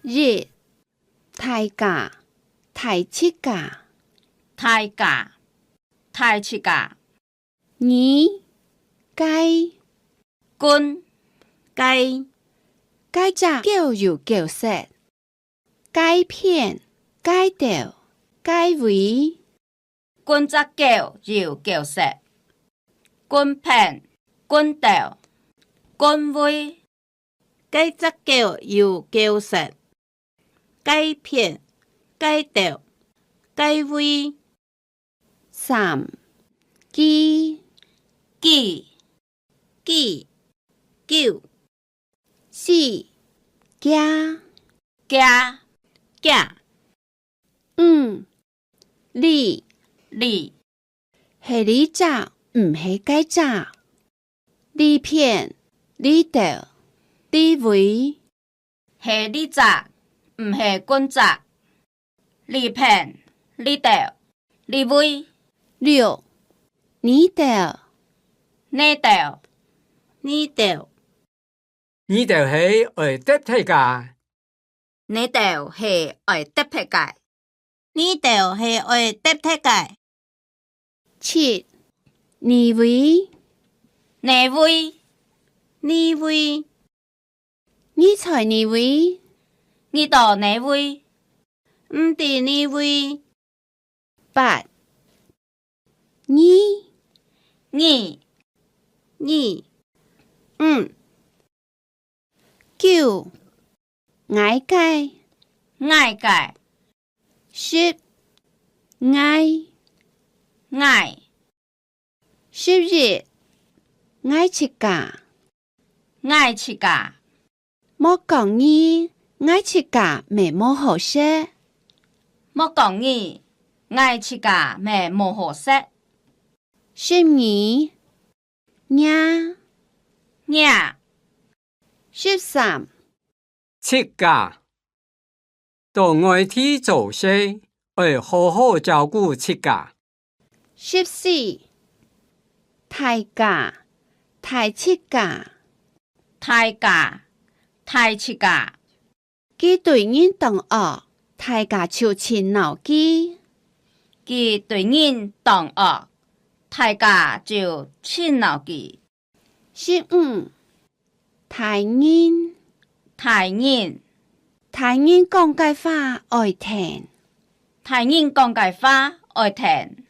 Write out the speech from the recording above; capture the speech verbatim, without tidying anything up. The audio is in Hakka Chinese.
一、大家，大自家。大家，大自家。二、該，近，該。該隻狗有狗色。 該片、該兜、該位。近隻狗有狗色。近片、近兜、近位。該隻狗有狗色。該片、該兜、該位。 三、幾，幾，幾，九。四、幾，幾，幾。五、這，這。係這隻，毋係該隻。這片、這兜、這位。係這隻，毋係近隻。 這片、這兜、這位。六、這兜、這兜、這兜。這兜係愛㧒忒个。這兜係愛㧒忒个。這兜係愛㧒忒个。七、這位、這位、這位。 你在哪位？你到哪位？毋知哪位。八、你。你。你。五、九、𠊎个。𠊎个。十、𠊎。𠊎。 十一、𠊎自家。𠊎自家。莫講你，𠊎自家乜無好食。莫講你，𠊎自家乜無好食。十二、若。若。十三、 自家。到外地做事，愛好好照顧自家。十四、大家，大自家。大家，大自家。佢對人當惡，大家就盡惱佢。佢對人當惡，大家就盡惱佢。十五、 大人。大人。大人講个話愛聽。大人講个話愛聽。